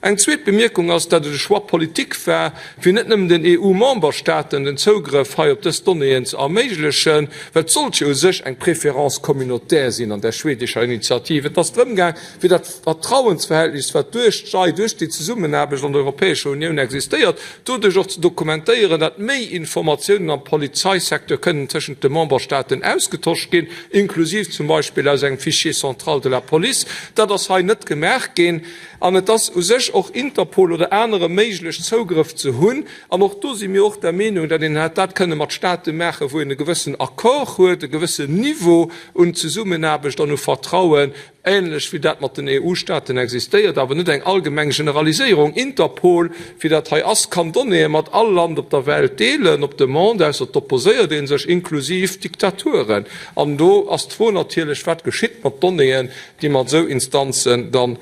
Eng zweet Bemierkung ass, datt et e Choix politique war, fir net nëmmen den EU-Memberstaaten den Zougrëff hei op dës Donnéeën ze erméiglechen, well et sollt jo u sech eng Préférence communautaire sinn an där schwedescher Initiativ. Et ass drëm gaang, fir dat Vertrauensverhältnis, wat duerch d'Jei, duerch déi Zesummenaarbecht an der Europäescher Unioun existéiert, doduerch och ze dokumentéieren, datt méi Informatiounen am Polizeisecteur kënnen tëschent de Memberstaaten ausgetosch ginn, inklusiv zum Beispill aus engem Fichier central de la police. Dat ass hei net gemaach ginn. An et ass u sech och Interpol oder anere méiglech, Zougrëff ze hunn. An och do si mir och der Meenung, datt een hätt dat kënne mat Staate maachen, wou een e gewëssen Accord huet, e gewëssen Niveau un Zesummenaarbecht an u Vertrauen, ähnlech wéi dat mat den EU-Staaten existéiert, awer net eng allgemeng Generaliséierung. Interpol, wéi dat hei ass, kann Donnéeë mat all Land op der Welt deelen, op Demande, ausser et opposéiert ee sech, inklusiv Diktaturen. An do ass d'Fro natierlech, Wat geschitt mat Donnéeën, déi mat esou Instanzen dann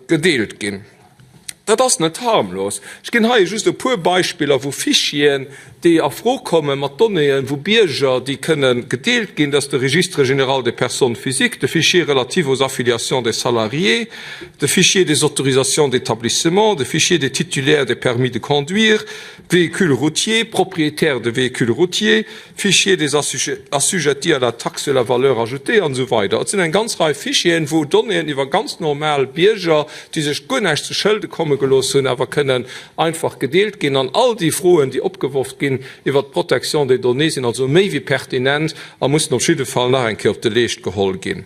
gedeelt ginn. Dat ass net harmlos. Ech ginn hei just e puer Beispiller, wou Fichieren, déi a Fro kommen, mat Donnéeën, wou Bierger, déi kënne gedeelt ginn. Dat ass de Registre général des personnes physiques, de Fichier relatif aux affiliations des salariés, de Fichier des autorisations d'établissement, de Fichier des titulaires des permis de conduire, véhicules routiers, propriétaires de véhicules routiers, Fichier des assujettis à la taxe sur la valeur ajoutée an esou weider. Et sinn eng ganz Rei Fichieren, wou Donnéeën iwwer ganz normal Bierger, déi sech guer näischt zu Schëlde komme gelooss hunn, awer kënnen einfach gedeelt ginn. An all déi Froen, déi opgeworf ginn iwwert d'Protection des données, sinn also méi wéi pertinent a mussen op jidde Fall nach eng Kéier op de Leescht geholl ginn.